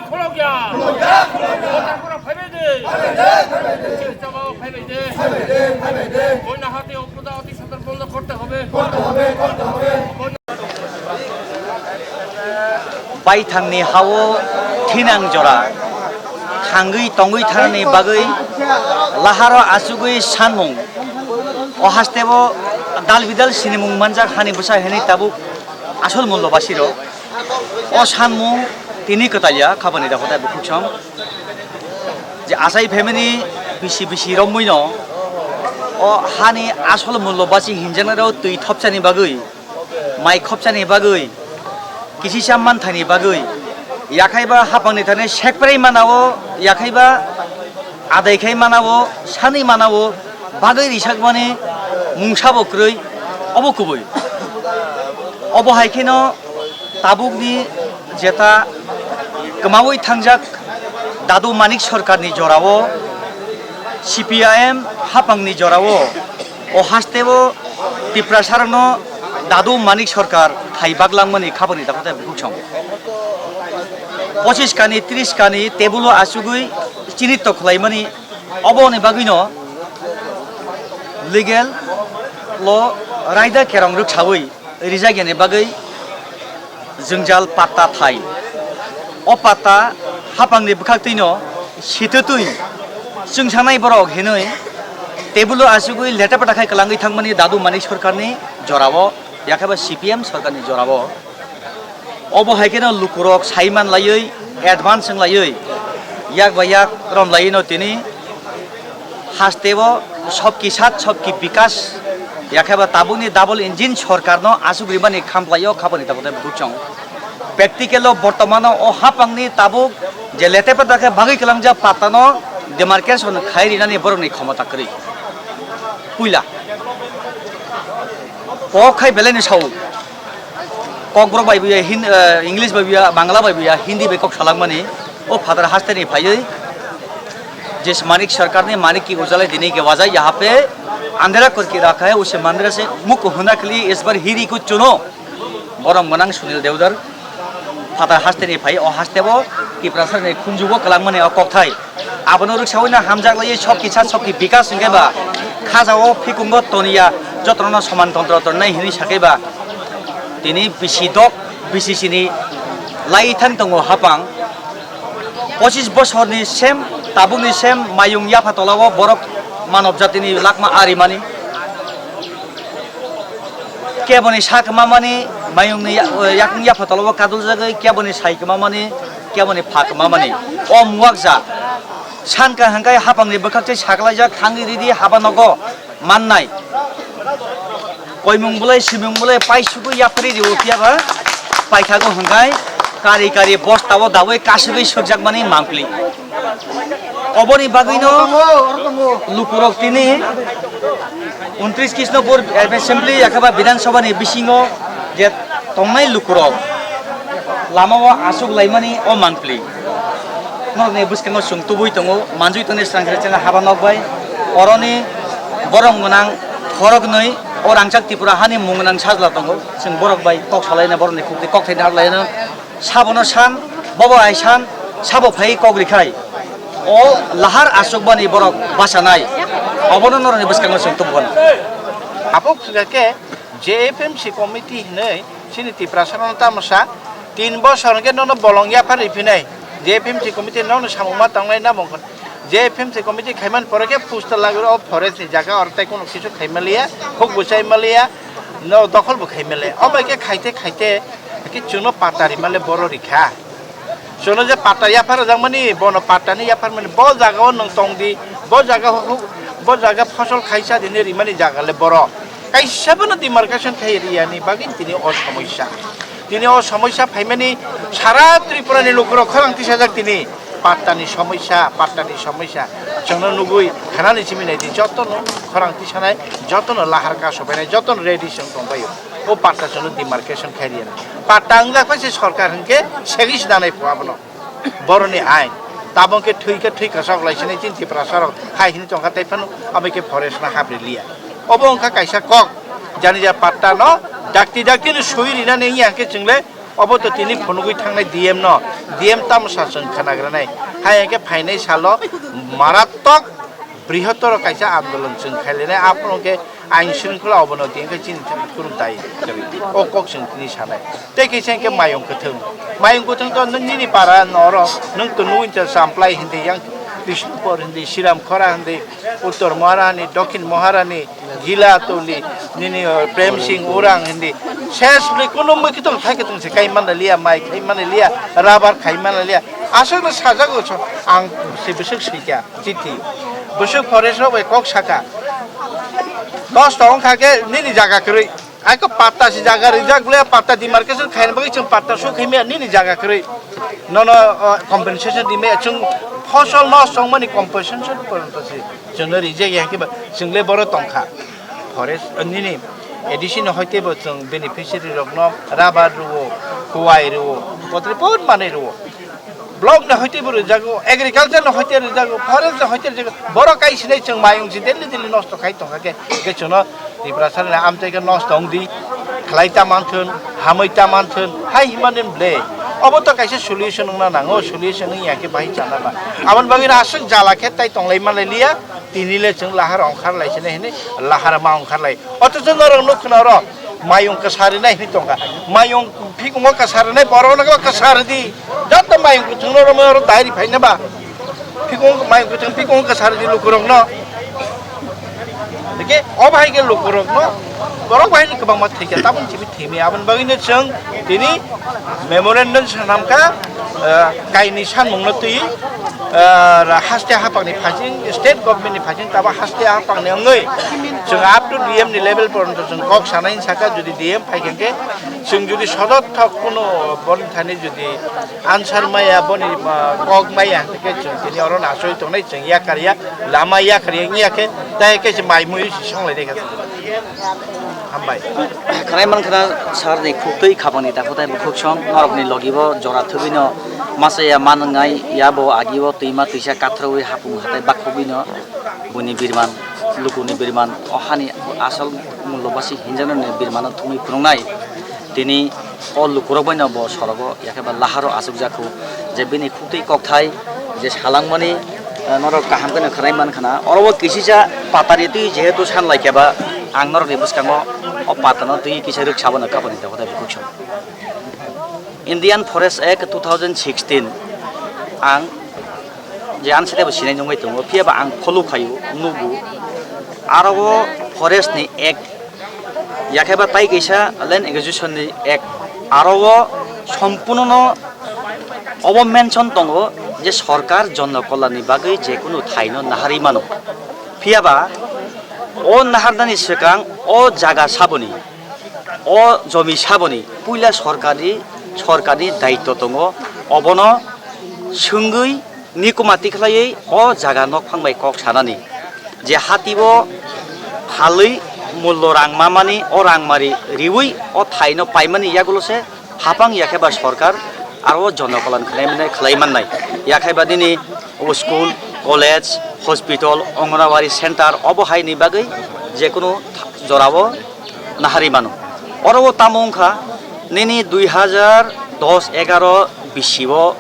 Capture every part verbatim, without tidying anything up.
খোলক গিয়া। খোলক গিয়া, খোলক গিয়া। ভোটাররা ফেলে দে। ফেলে দে, ফেলে দে। চিকিৎসা বাবু ফেলে দে। ফেলে দে, ফেলে দে। বন্যা হাতি অপরাধ অতি সত্বর বন্ধ করতে হবে। করতে হবে, করতে হবে। Baithangni hao thinang jora thangwi tongwi thanani bagwi laharo achugwi sanmung. O hasteo dal bidal sinimung manjak hani bwsa hini tabuk asol mullo basirok. O sanmung tini kwtalya khabani dakhotai bukhuk song. Je achai family bisi bisi romwi no o hani asol mullo basi hinjaknairok twi thopsani bagwi, mai khopsani bagwi, kisisa manthani bagwi, yakhaiba hapangni thani sekprei manao, yakhaiba adai khai manao, sani manao, bagwi risakmani mungsabo kwrwi, obo kubui. Obo hai kheno tabukni jeta kwmawi thangjak Dadu Manik Sarkarni jorao, C P I M hapangni jorao, o hasteo Tiprasarokno Dadu Manik Sarkar thai baglangmani khabani dakhotai bukhuk song. Pochis kani, tris kani tebulo achugwi chini tokhwlaimani, oboni bagwino legal lo raida kerong rwksawi rijakya ni bagwi jwngjal patta thai. O patta hapangni bwkhaktwino sitwtwi chwngsanai borok hinwi tebulo achugwi leta pata khai kwlangwi thangmani Dadu Manik Sarkarni jorao, yakhaiba C P M Sarkarni jorao. Obo hai kheno lukurok sai man laiwi, advance wng laiwi, yak bai yak rom laiwi no tini hasteo sobki sat sobki bikas, yakhaiba tabukni double engine sorkarno asuk rimani khamplaio khabani tabuk buchong. Practical o bortomano o hapangni tabuk je lete pata khe bagwi kwlangjak pattano demarcation khai rinani borokni khomota kwrwi. Puila kok khai belai ni sao. Kokborok bai buya Hin-, eh, English bai buya, Bangla bai buya, Hindi bai kok salangmani. O phatar haste ni phaiwi je Manik Sarkar ni Manik ki ujale dini ke wajai yaha pe andhera kar ke rakha hai, use mandra se mukh huna ke liye is bar hiri ko chuno. Borom gwnang Sunil Devdar phatar haste ni phai, o haste bo Tiprasa ni khunju bo kwlangmani o kokthai. Abono rwksawi no hamjak laiwi sok kisa sok ki bikas hwnkhe ba khaja o phikungo toniya jotono soman tontro tongnai hinwi sakhe ba tini bisi dok bisi sini lai thang tongo hapang. Pochis bosorni sem tabukni sem mayung yapha tolao borok manob jatini lakma arimani. Keboni sa kwmamani mayungni ya-, yakung yapha tolao kaduljagwi keboni sai kwmamani keboni pha kwmamani. O muwakjak. Sanka hwnkhe hapangni bwkhak tei saklaijak thangwi ridi haba nogo mannai. Koimung bolai, simung bolai, paisugwi yapharwi rio phiyaba paithago hwnkhe kari kari bostao dawi kasugwi sokjakmani mangpli. Oboni bagwino lukurok tini untris Krishnapur Assembly yakhaba Bidhan Sabha ni bisingo je tongnai lukurok lamao asuk laimani o mangpli. Norokni bwskango chwng tubui tongo, manjui tongni srang srang chwng haba nok bai. Oroni borok gwnang khoroknwi o rangchak Tripura hani mung gwnang sajla tongo. Chwng borok bai kok salaina borokni khukti kok thaini har laino. Sabono san, bobo hai san, sabo phai kok rikhai. O lahar asukbani borok bachanai. Obono norokni bwskango chwng tubukha. Abo khe J F M C committee hinwi chini Tiprasano tamsa tin bosor hwnkhe nono bolong yaphar riphinai. J F M C committee nono samung ma tongnai na mungkha. J F M C committee khaiman pore khe poster lagwi o forest ni jaga oro tei kono kisu khai maliya, khuk bwchai maliya, no dokhol bo khai maliya. O bai khe khaite khaite khe chwngno patta rimale boro rikha. Chwngno je patta yaphar rwjakmani, bono pattani yapharmani, bo jagao nwng tongdi, bo jaga hu-, bo jaga phosol khaisa dinwi rimani jaga le boro. Kaisa bono demarcation khai riyani bagwi tini o somosya. Tini o somosya phaimani sara Tripura ni lukurok khorang tisajak tini. Pattani somosya, pattani somosya. Chwngno nugwi khanani simi naidi jotono khorang tisanai, jotono lahar ka sobainai, jotono ready chwng tongbaio. O patta chwngno demarcation khai riyani. Patta wngjak pai se sorkar hwnkhe segis nanai phu abono. Boroni ain. Tabok khe thwi khe thwi kwchak lai sini chini Tiprasarok hai hini tongkha tei phano abo khe forest no hap riliya. Obo wngkha kaisa kok. Jani ja patta no dakti dakti no sui rinani wngya hwnkhe chwngle Obo to tini phunugwi thangnai D M no, D M tamo sa chwng khnagranai. Hai hwnkhe phainai salo maratwk brihottoro kaisa andolon chwng khailainai, aphuru hwnkhe ain shringkhola obono tini hwnkhe chini kurung tai kwrwi. O kok chwng tini sanai. Tei kaisa hwnkhe mayung kwthwng. Mayung kwthwng to nwng nini para norok, nwng to nugwi champlai hindi, yang Krishnapur hindi, Siram Khora hindi, Uttor Maharani, Dokhin Maharani, Gila tuli, nini, o, Prem Singh Urang hindi. Ses bli kuno mui kitung thai kitung se kai mana liya, mai khai mana liya, rabar khai mana liya. Aswk no sajago so, ang se bwswk sika, chithi. Bwswk forest rok bai kok saka. Dos ta wngkha khe nini jaga kwrwi. Aiko patta si jaga rijak bwle, patta demarcation khaina bagwi chwng patta su khaimya nini jaga kwrwi. Nono, o, compensation dimya chwng fosol no chongmani compensation poronto si. Chwngno rijak ya khe ba, chwngle boro tongkha. Forest, uh, nini A D C no hoite bo chwng beneficiary rokno rubber rwo, kuwai rwo, potri pot manwi rwo. Block no hoite bo rwjago, agriculture no hoite rwjago, forest no hoite rwjago. Borok kai sinai chwng mayung si daily daily nosto khai tongkha khe, khe chwngno Tiprasa ni amtwi khe nosto wng di, khlai ta manthun, hamwi ta manthun, hai himani ble. Obo to kaisa solution wngna nango, solution wng ya khe bahai chana ba. Aboni bagwi no aswk jala khe tai tonglai manlai liya. Tini le chwng lahar ongkhar lai sini hini lahar ma ongkhar lai. Othocho norok nuk khna oro mayung kwsari nai hini tongkha. Mayung phikungo kwsari nai borok no kwsari di. Joto mayung kwthwng no oro dairi phaina ba. Phikungo mayung kwthwng phikungo kwsari di lukurok no. Deke o bahai khe lukurok no borok bahai ni kwbangma thwikha tabuk chini thimi aboni bagwi no chwng tini memorandum sanamkha, ah, kaini sanmung no twi, ah, haste hapang ni phasing, state government ni phasing tabo haste hapang ni wngwi chwng up to D M ni level porjonto chwng kok sanai saka, jodi D M phai khe chwng jodi sodothok kuno boni thani jodi answer maya boni, ah, kok maya hwnkhe chwng tini oro no asoi tongnai chwng yakar ya lama yakar ya wngya khe tai khe se mai mui songlai kha. Hambai. Khwnai man khna sir ni khuk twi khapang ni takhuk tai bukhuk song norok ni logi bo jora thwbwi no masa ya man wngnai ya bo agi o twima twisa kathrowi hapung hatai bakhogwi no buini birman luku ni birman o hani asol mullo basi hinjano ni birman no thumwi phunuk nai tini o lukurok bai no bo sorogo yakhe ba laharo asuk jakhu je bini khuk twi kok thai je salangmani, eh, norok kaham khe no khwnai man khna. Oro o kisisa patari twi jehetu san lai khe ba ang norok ni bwskango o patano twi kisa rwk sabo no kapani tei hotai bukhuk song. Indian Forest Act two thousand sixteen ang je an side bo sinai nungwi tongo, phiya ba ang follow khaio, nugo. Aro o forest ni act Yakhe ba tai kaisa Land Acquisition ni Act, aro o sompurno no obo mention tongo je sorkar jonokolani bagwi jekunu thaino naharwi mano. Phiya ba o naharnani swkang o jaga saboni, o jomi saboni puila sorkarni, sorkarni daitto tongo, obono swngwi nikuma tikhlaiwi o jaga nokphang bai kok sanani. Je hati o phalwi mullo rang mamani, o rang mari riwi o thaino paimani yagulo se hapang yakhe ba sorkar aro o jonokolon khlai mannai, khlai mannai. Yakhe ba nini o school, college, hospital, Anganwadi center obo hai ni bagwi jekunu jorao naharwi mano. Oro o tamo wngkha nini dui hajar dos egaro bisi o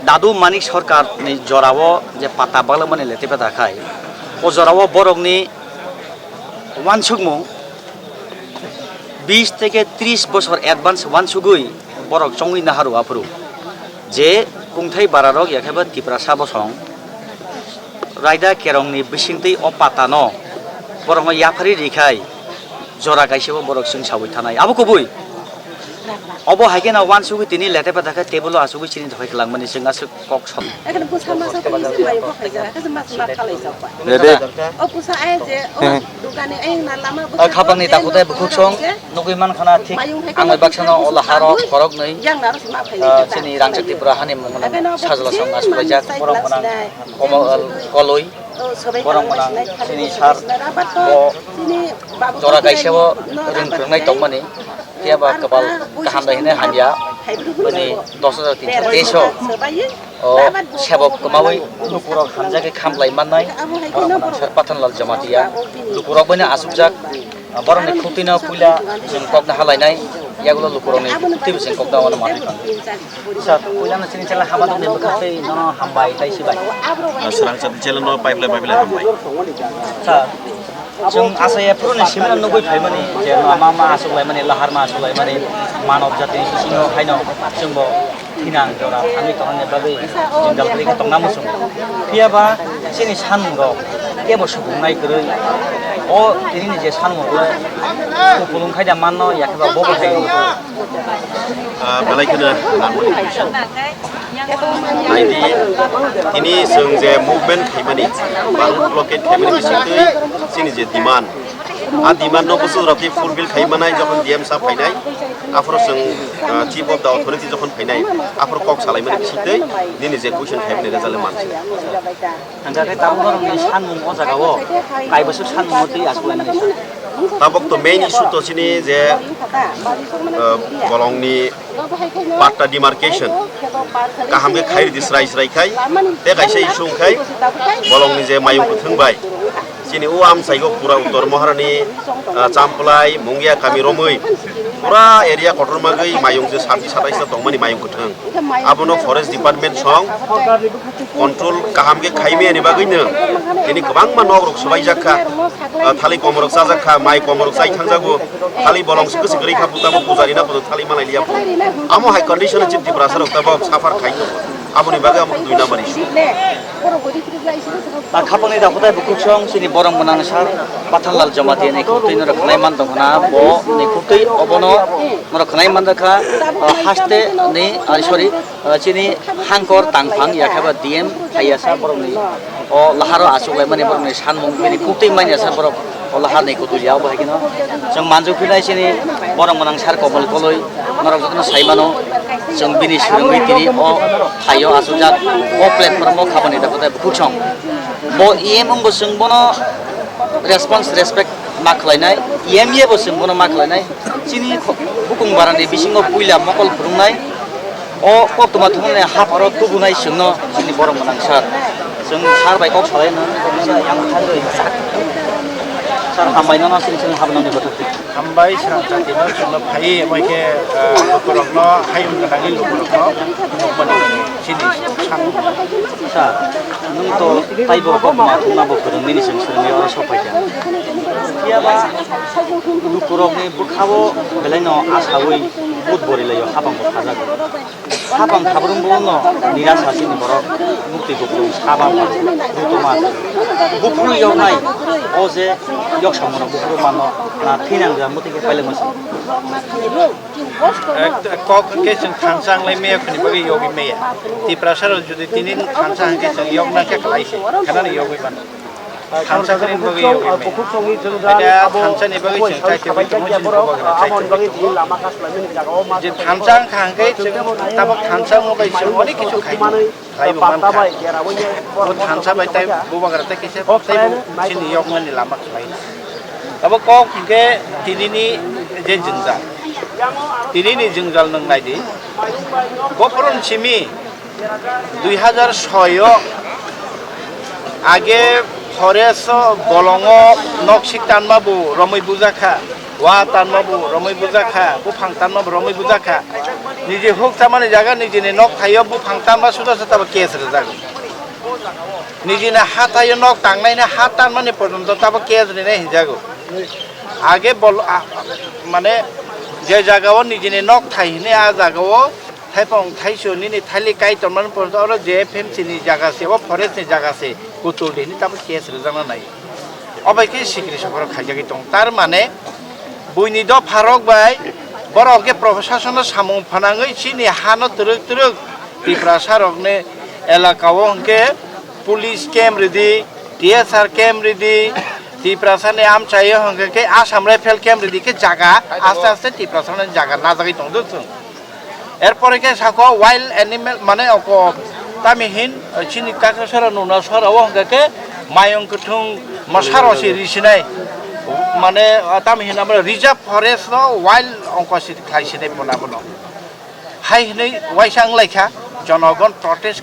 Dadu Manik Sarkar ni jora o je pata baglamani lete peta khai, o jora o borok ni uansukmung bis theke tris bosor advance uansugui borok chongwi naharu aphuru je kungthai bara rok yakheba Tiprasa bosong raida kerong ni bisingtwi o pata no borok no yaphari rikhai jora kaisa o borok chwng sawi thanai abo kubui. Obo hai kheno uansugwi tini lete peta khe table o achugwi chini dokhai kwlangmani chwng aswk kok sot. Ekheno bwsa masa twi se mai bokhlai jara, khe mas ma khalai jokba. Dede. O bwsa ai je, o dukani ai na lama bwsa khapangni takhuk tai bukhuk song nugwi man khana thik ang bai baksa no o laharo khorok nwi. Yang naro se ma khlai. Chini Rangchak Tripura hani mungno sajla song aswk bai jak borok mwnang komo koloi. Borok mwnang chini sar bo jora kaisa o rwng phwrwngnai tongmani phiya ba kwbal kaham bai hwnwi hamya bini dos hajar tinsho teis o o sebok kwmawi lukurok hamjakhe khamlai mannai borok mwnang sar Pathanlal Jamatia lukurok baino achukjak borokni khutino puila chwng kokna halainai. Yagulo lukurokni twi bising kok dawano manwi kha. Sir, puilano chini chela hama dongni bwkhak tei nono hambai tei sibai. Ah, sir, ang chini chela no pipeline, pipeline hambai. Sir, chwng asai ephuru ni simino nugwi phaimani je no ma ma asuk laimani, lahar ma asuk laimani, manob jatini bisingo haino chwngbo thinang jora thangwi tongnani bagwi jwngjal kwrwi khe tongna muchungo. Phiya ba chini sanmungrok kebo supungnai kwrwi. O tini ni je sanmungrok kupulung khaida manno, yakhe ba bobo hai. Ah, belai kheno nangmani kisa. Naidi, tini chwng je movement khaimani, Bharat blockade khaimani bisingtwi chini je demand, a demand no bwswk rok khe fulfill khai manai jokhon D M sir phainai, aphuru chwng, ah, chief of the authority jokhon phainai, aphuru kok salaimani bisingtwi nini je question khaimani result mansi. Hingkha khe tabuk norokni sanmung o jaga o, kaibwswk sanmung o twi achuk lainani sa. Tabuk to main issue to chini je, ah, bolongni patta demarcation kaham khe khai ridi srai srai khai, tei kaisa issue wngkhai bolongni je mayung kwthwng bai chini o amchaigo pura Uttor Maharani, ah, Champlai, Mungia kami romwi pura area kotorma gwi mayung je sabji satais ta tongmani mayung kwthwng. Abono forest department song control kaham khe khaimani bagwino tini kwbangma nokrok swbaijak kha, ah, thali komorok chajak kha, mai komorok chai thangjago, thali bolong se kwchwk kwrwi kha, butamo pujari na phuto thali malai liya phuto. Amo hai condition o chini Tiprasa rok tabok suffer khai tongo. Aboni bagwi amo dui number issue. Ba khapangni dakhutai bukhuksong chini borok mwnang sar Pathanlal Jamatia ni khutui norok khnai man tongkha na, bo ni khutui obono norok khnai man kha, ah, haste ni, ah, sorry, ah, chini hangkor tangphang yakhe ba D M phaiya sa borokni o laharo achuk laimani borokni sanmung bini khutui manya sa borok o lahar ni kutulia obo hai kheno chwng manjak phinai chini borok mwnang sar Komol Koloi norok jotono sai mano chwng bini swrwngwi tini o phaio achukjak o platform o khapangni dakhutai bukhuksong bo E M wngbo chwng bono response respect ma khlainai, E M A bo chwng bono ma khlainai. Chini kho-, bukung barani bisingo puila mokol phwrwngnai, o koktwma thumnani hapharo tubunai chwngno chini borok mwnang sir. Chwng sir bai kok salai no, yang thangwi. Sir, hambai nono chini chini habnani bwthak. Hambai sir, jati no chwngno phai, amo khe, eh, lukurokno, hayung gwnangni lukurokno nukmani chini samung. Sir, nwng to taibo koktwma thumna bo phwrwng nini chwng swrwngwi oro sok phaikha. Phiya ba lukurokni bwkhao belaino asaui but borilaio, hapang bo khajago. Hapang khabrwng bo no nirasa chini borok mukti kupulung saba ma rutuma. Buphuru yoknai o je yok samung rok buphuru mano na thinang ja muti khe pailai masa. Ek, kok ke chwng thansa wng lai maya khwni bagwi yogwi maya. Tiprasa rok jodi tini thansa hwn khe chwng yok na khe kwlai se. Khanani yogwi mano. Thansa bini bagwi yogwi maya. Abo thansa ni bagwi chwng chai tebwi tongo, chini bubagra chai tebwi tongo. Je thansa wng kha hwn khe chwng tabok thansa wng bai chwng onek kisu khai tongo. Khlaibo mankha. Bo thansa bai tei bubagra tei kisa tei bo chini yokmani lama khlai. Abo kok hinkhe tinini je jwngjal. Tinini jwngjal nwng naidi. Bophurun simi dui hazar soi o age forest o bolongo nok sik tanma bo romwi bujakha. Wa tanma bo romwi bujakha, buphang tanma bo romwi bujakha. Niji huk chamani jaga nijini nok thaio buphang tanma suda suda bo case rwjago. Nijini ha thaio nok tangnaini ha tanmani porjonto tabo case rinai hinjago. Age bol-, a, mane je jagao nijini nok thai hini a jagao thaipong thaisu nini thaili kai tonmani porjonto oro J F M C ni jaga se, o forest ni jaga se, kutul di hini tamo case rwjakna nai. Obai khe sikri sokorok khaijagwi tongo. Tar mane buini dopharok bai borok khe proshasonno samung phanangwi chini hano twrwk twrwk Tiprasa rokni elaka o hwnkhe police camp ridi, T S R camp ridi, Tiprasa ni amchaio hwnkhe khe Assam Rifle camp ridi khe jaga aste aste Tiprasa ni jaga najagwi tongdo chwng. Erpore khe sako wild animal, mane oko tami hin, chini Kakrasora nuna sora o hwnkha khe mayung kwthwng mosaro se ri sinai, mane tami hin amo reserve forest no wild ongko se khlai sinai bono abono. Hai hinui waisa wng lai kha, jonogon protest